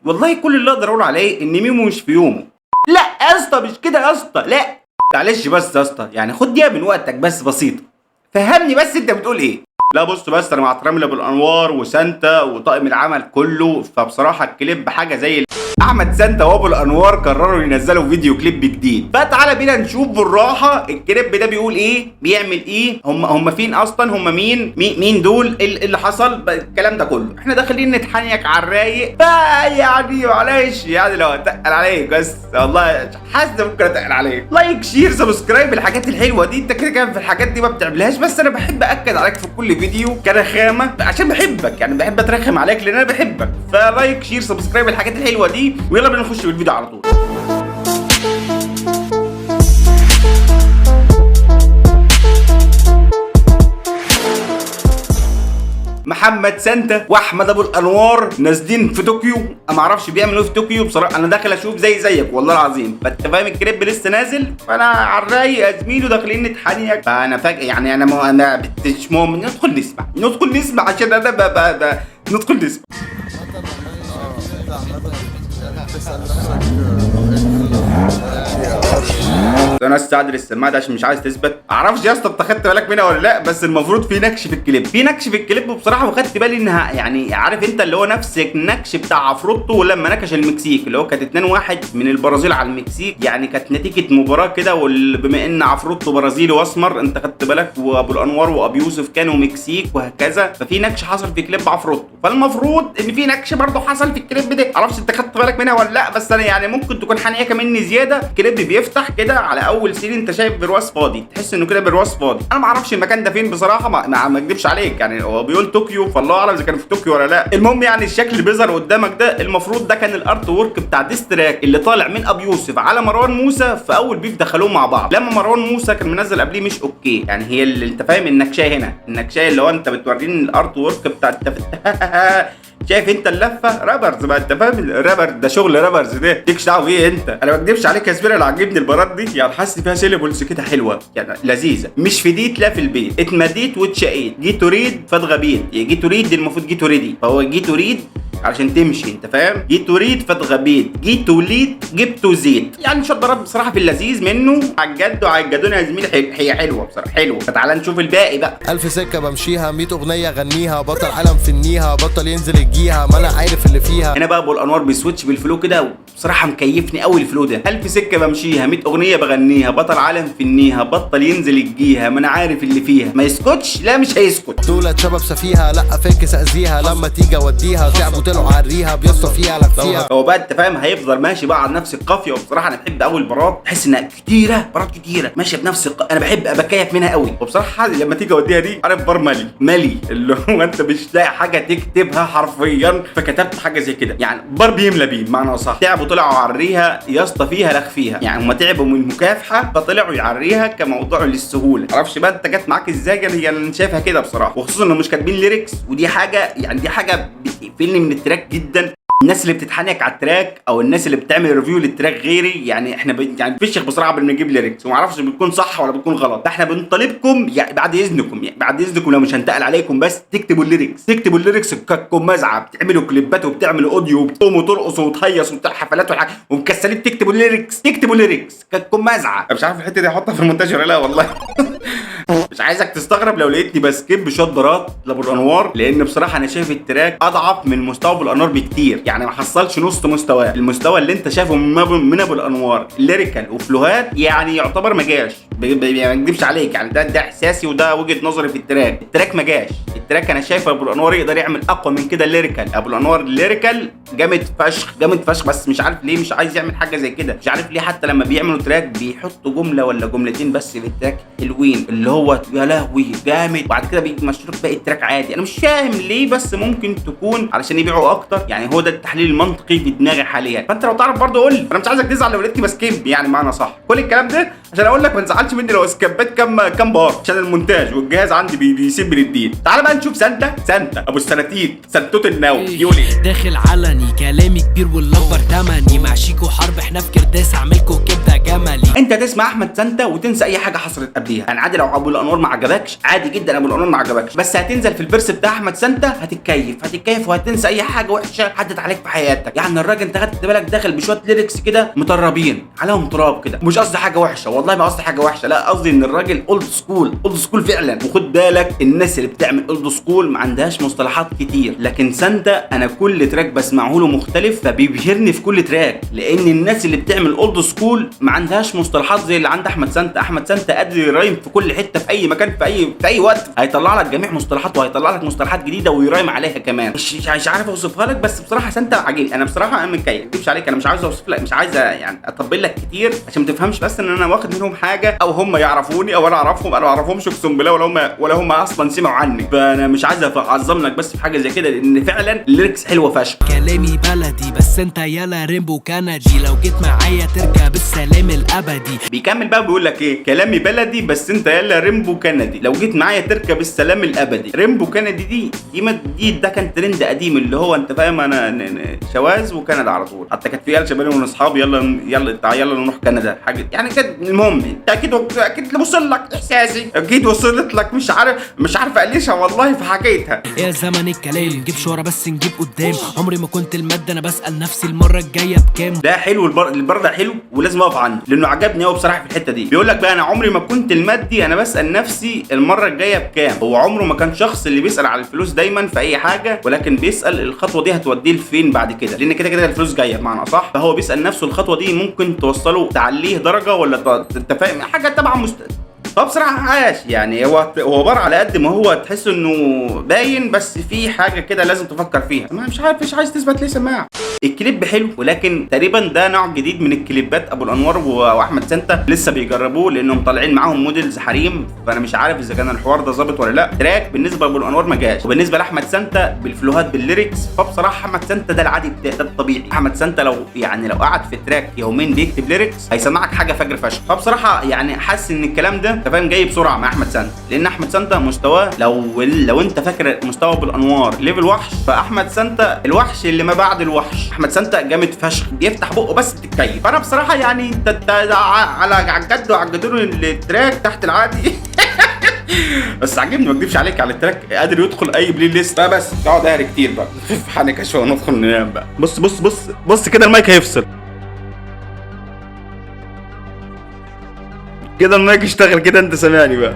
والله كل اللي اقدر اقول عليه ان ميمو مش في يومه. لا يا اسطى مش كده يا اسطى، لا معلش بس يا اسطى، يعني خد دقيقة من وقتك بس بسيطة، فهمني بس انت بتقول ايه. لا بص بس انا مع احترامي لابو الانوار وسانتا وطاقم العمل كله، فبصراحة الكليب حاجة زي احمد سانتا وابو الانوار قرروا ينزلوا فيديو كليب جديد. فتعالى بينا نشوف بالراحة الكليب ده بيقول ايه، بيعمل ايه، هم فين اصلا، هم مين، مين دول، ايه اللي حصل، الكلام ده كله. احنا داخلين نتحنيك على الرايق، فيعني معلش يعني لو اتقل عليك، بس والله حاسس ممكن اتقل عليك. like share subscribe، الحاجات الحلوة دي انت كده كده في الحاجات دي ما بتعملهاش، بس انا بحب اكد عليك في كل فيديو كرخامه عشان بحبك، يعني بحب اترخم عليك لان انا بحبك. ف like share subscribe الحاجات الحلوة دي، ويلا بينا نخش بالفيديو على طول. محمد سانتا واحمد ابو الانوار نازلين في طوكيو، انا ما اعرفش بيعملوا ايه في طوكيو بصراحة، انا داخل اشوف زي زيك والله العظيم. فانت فاهم الكليب لسه نازل، فانا على الرايق يا زميلي وداخلين نتحنيك. فانا فجاة يعني انا ما انا مش مؤمن، ندخل نسمع، ندخل نسمع عشان انا ب ندخل نسمع. انا استعدل السماعة دي عشان مش عايز تثبت. معرفش يا اسطى انت خدت بالك منها ولا لا، بس المفروض في نكش في الكليب، في نكش في الكليب وبصراحة وخدت بالي انها يعني عارف انت اللي هو نفس النكش بتاع عفروتو لما نكش المكسيك، اللي هو كانت 2-1 من البرازيل على المكسيك، يعني كانت نتيجة مباراة كده. وبما ان عفروتو برازيلي واسمر انت خدت بالك، وابو الانوار وابي يوسف كانوا مكسيك وهكذا، ففي نكش حصل في كليب عفروتو، فالمفروض ان في نكش برضه حصل في الكليب ده. معرفش انت خدت بالك منها ولا لا، بس انا يعني ممكن تكون حنيكه مني زيادة. الكليب بيفتح كده على اول scene انت شايف برواز فاضي، تحس انه كده برواز فاضي. انا ما اعرفش المكان ده فين بصراحة، ما اكدبش عليك، يعني هو بيقول طوكيو فالله اعلم اذا كان في طوكيو ولا لا. المهم يعني الشكل اللي بيظهر قدامك ده المفروض ده كان ال artwork بتاع diss track اللي طالع من ابي يوسف على مروان موسى في اول beef دخلوه مع بعض، لما مروان موسى كان منزل قبليه مش okay. يعني هي اللي انت فاهم النكشاه هنا، النكشاه اللي هو انت بتوريني ال artwork بتاع شايف انت اللفة rappers بقى، انت فاهم الرابر ده شغل rappers ده، مالكش دعوه بيه انت. انا ما اكدبش عليك يا زميلي، انا عاجبني البارات دي، يعني حاسس فيها syllables كده حلوة يعني لذيذة. مش في ديت لا في البيت، اتمديت واتشقيت، جيت اريد فاتغبيت، يعني جيت اريد دي المفروض جيت already، فهو جيت اريد علشان تمشي انت فاهم، جيت اريد فاتغبيت، جيت وليت جبت زيت. يعني شوية بارات بصراحة في اللذيذ منه، على الجد وعلى الجدون يا زميلي، هي حلوة بصراحة حلوة. فتعالى نشوف الباقي بقى. 1000 سكة بمشيها، 100 اغنية غنيها، بطل عالم في النيها، بطل ينزل الجيها، ما انا عارف اللي فيها. هنا بقى ابو الانوار بي switch بال flow كده، وبصراحة مكيفني قوي ال flow ده. 1000 سكة بمشيها، 100 اغنية بغنيها، بطل عالم في النيها، بطل ينزل الجيها، ما انا عارف اللي فيها. ما يسكتش، لا مش هيسكت. دولت شباب سفيها، لا فاكس اذيها، لما تيجي اوديها، تعبوا طلعوا عريها، بيصطى فيها لك فيها. هو بقى انت فاهم هيفضل ماشي بقى على نفس القافيه. وبصراحة انا بحب قوي البارات، تحس انها كتيرة، بارات كتيرة ماشية بنفس انا بحب ابكيف منها قوي. وبصراحة لما تيجي اوديها دي عارف بار مالي مالي اللي هو انت مش لاقي حاجة تكتبها حرفيا، فكتبت حاجة زي كده، يعني بار بيملى بيه بمعنى اصح. تعبوا طلعوا عريها يا اسطى فيها لخ فيها، يعني هم تعبوا من المكافحه فطلعوا يعريها كموضوع للسهوله. معرفش بقى انت جت معاك ازاي، يعني شايفها كده بصراحة، وخصوصا انهم مش كاتبين lyrics، ودي حاجة يعني دي حاجة بتقفلني من ال track جدا. الناس اللي بتتحنك على ال track او الناس اللي بتعمل review لل track غيري، يعني احنا يعني بنفشخ بصراحة بنجيب lyrics وما اعرفش بتكون صح ولا بتكون غلط. فاحنا بنطالبكم يعني بعد اذنكم، يعني بعد اذنكم لو مش هنتقل عليكم، بس تكتبوا ال lyrics، تكتبوا ال lyrics كمزعه، بتعملوا كليبات وبتعملوا audio وبتقوموا ترقصوا وتهيصوا وبتاع حفلات وحاجات ومكسلين تكتبوا ال lyrics، تكتبوا ال lyrics كمزعه. مش عارف الحتة دي احطها في المونتاج ولا لا والله. مش عايزك تستغرب لو لقيتني ب skip شوية بارات لابو الانوار، لان بصراحة انا شايف ال track اضعف من مستوى ابو الانوار بكتير، يعني ما حصلش نص مستواه. المستوى اللي انت شايفه من ابو الانوار lyrical و flow هات يعني يعتبر ما جاش، يعني ما اكذبش عليك، يعني ده احساسي وده وجهه نظري في ال track. ال track ما جاش، ال track انا شايف ابو الانوار يقدر يعمل اقوى من كده lyrical. ابو الانوار lyrical جامد فشخ، جامد فشخ، بس مش عارف ليه مش عايز يعمل حاجة زي كده، مش عارف ليه حتى لما بيعملوا track بيحطوا جملة ولا جملتين بس في ال track حلوين اللي هو يا لهوي جامد، وبعد كده بيمشوا لك باقي ال track عادي. انا مش فاهم ليه، بس ممكن تكون علشان يبيعوا اكتر، يعني هو ده التحليل المنطقي في دماغي حاليا. فانت لو تعرف برضه قول لي، انا مش عايزك تزعل لو لقيتني ب skip، يعني معنى صح كل الكلام ده عشان اقول لك ما تزعلش مني لو سكبت كام بار، عشان المونتاج والجهاز عندي بيسيب للدين. تعال بقى نشوف سانتا، سانتا ابو السناتيت، سنتوت النو، يقول ايه؟ داخل علني كلامي كبير والاكبر تمني، مع شيكو حرب احنا في كرداس اعملكوا كبده جملي. انت تسمع احمد سانتا وتنسى اي حاجة حصلت قبليها، يعني عادي لو ابو الانوار ما عجبكش، عادي جدا ابو الانوار ما عجبكش، بس هتنزل في ال verse بتاع احمد سانتا هتتكيف، هتتكيف وهتنسى اي حاجة وحشة عدت عليك في حياتك. يعني الراجل انت خدت بالك داخل بشوية lyrics كده مطربين عليهم تراب كده، مش قصدي حاجة وحشة والله، ما قصدي حاجة وحشة، لا قصدي ان الراجل old school، old school فعلا. وخد بالك الناس اللي بتعمل old school ما عندهاش مصطلحات كتير، لكن سانتا انا كل track بسمعه له مختلف، فبيبهرني في كل track، لان الناس اللي بتعمل old school ما عندهاش مصطلحات زي اللي عند احمد سانتا. احمد سانتا قادر ي rhyme في كل حتة، في اي مكان، في اي وقت، هيطلع لك جميع مصطلحات وهيطلع لك مصطلحات جديدة وي rhyme عليها كمان. مش عارف اوصفها لك، بس بصراحة سانتا عجيب. انا بصراحة انا متكيف، ما اكذبش عليك، انا مش عاوز اوصف لك، مش عايز يعني اطبل لك كتير عشان ما تفهمش بس ان انا واخد منهم حاجة او هم يعرفوني او انا اعرفهم. انا ما اعرفهمش اقسم بالله، ولا هم اصلا سمعوا عني، فانا مش عايز اعظم لك بس في حاجة زي كده، لان فعلا ال lyrics حلوة فشخ. كلامي بلدي بس انت يالا ريمبو كندي، لو جيت معايا تركب السلام الابدي. بيكمل بقى بيقول لك ايه؟ كلامي بلدي بس انت يلا ريمبو كندي، لو جيت معايا تركب السلام الابدي. ريمبو كندي دي ده كان ترند قديم، اللي هو انت فاهم انا شواذ وكندا على طول، حتى كانت في قلشه بيني وبين اصحابي يلا يلا تعال يلا نروح كندا حاجة يعني كده. المهم انت اكيد وصل لك احساسي، اكيد وصلت لك، مش عارف اقلشها والله في حكايتها. يا زمن الكلام نجيب شهرة بس نجيب قدام، عمري ما كنت المادة انا بسأل نفسي المرة الجاية بكام. ده حلو البر ده حلو ولازم اقف عنده لانه عجبني قوي بصراحة في الحتة دي. بيقول لك بقى انا عمري ما كنت المادي، انا بسال نفسي المرة الجاية بكام. هو عمره ما كان شخص اللي بيسال على الفلوس دايما في اي حاجة، ولكن بيسال الخطوة دي هتوديه لفين بعد كده، لان كده كده الفلوس جاية بمعنى اصح. فهو بيسال نفسه الخطوة دي ممكن توصله تعليه درجه ولا انت فاهم حاجة تبع فبصراحة عاش يعني، هو بار على قد ما هو تحس انه باين، بس في حاجة كده لازم تفكر فيها. ما مش عارف، مش عايز تثبت ليه سماعة. الكليب حلو، ولكن تقريبا ده نوع جديد من الكليبات ابو الانوار واحمد سانتا لسه بيجربوه، لانهم طالعين معاهم models حريم، فانا مش عارف اذا كان الحوار ده ظابط ولا لا. track بالنسبة لابو الانوار ما جاش، وبالنسبة لاحمد سانتا بال flowهات بال lyrics، فبصراحة احمد سانتا ده العادي بتاعه، ده الطبيعي. احمد سانتا لو قعد في track يومين بيكتب lyrics هيسمعك حاجة فجر فشخ. فبصراحة يعني حاسس ان الكلام ده انت فاهم جاي بسرعة مع احمد سانتا، لان احمد سانتا مستواه لو انت فاكر مستوى ابو الانوار level وحش، فاحمد سانتا الوحش اللي ما بعد الوحش. احمد سانتا جامد فشخ، بيفتح بقه بس بتتكيف. فانا بصراحة يعني انت على الجد وعلى الجدون ال track تحت العادي بس عجبني، ما اكدبش عليك، على ال track قادر يدخل اي playlist بقى. بس اقعد اهري كتير بقى، خف حنكه شوية وندخل ننام بقى. بص بص بص بص كده المايك هيفصل كده، المايك اشتغل كده، انت سامعني بقى.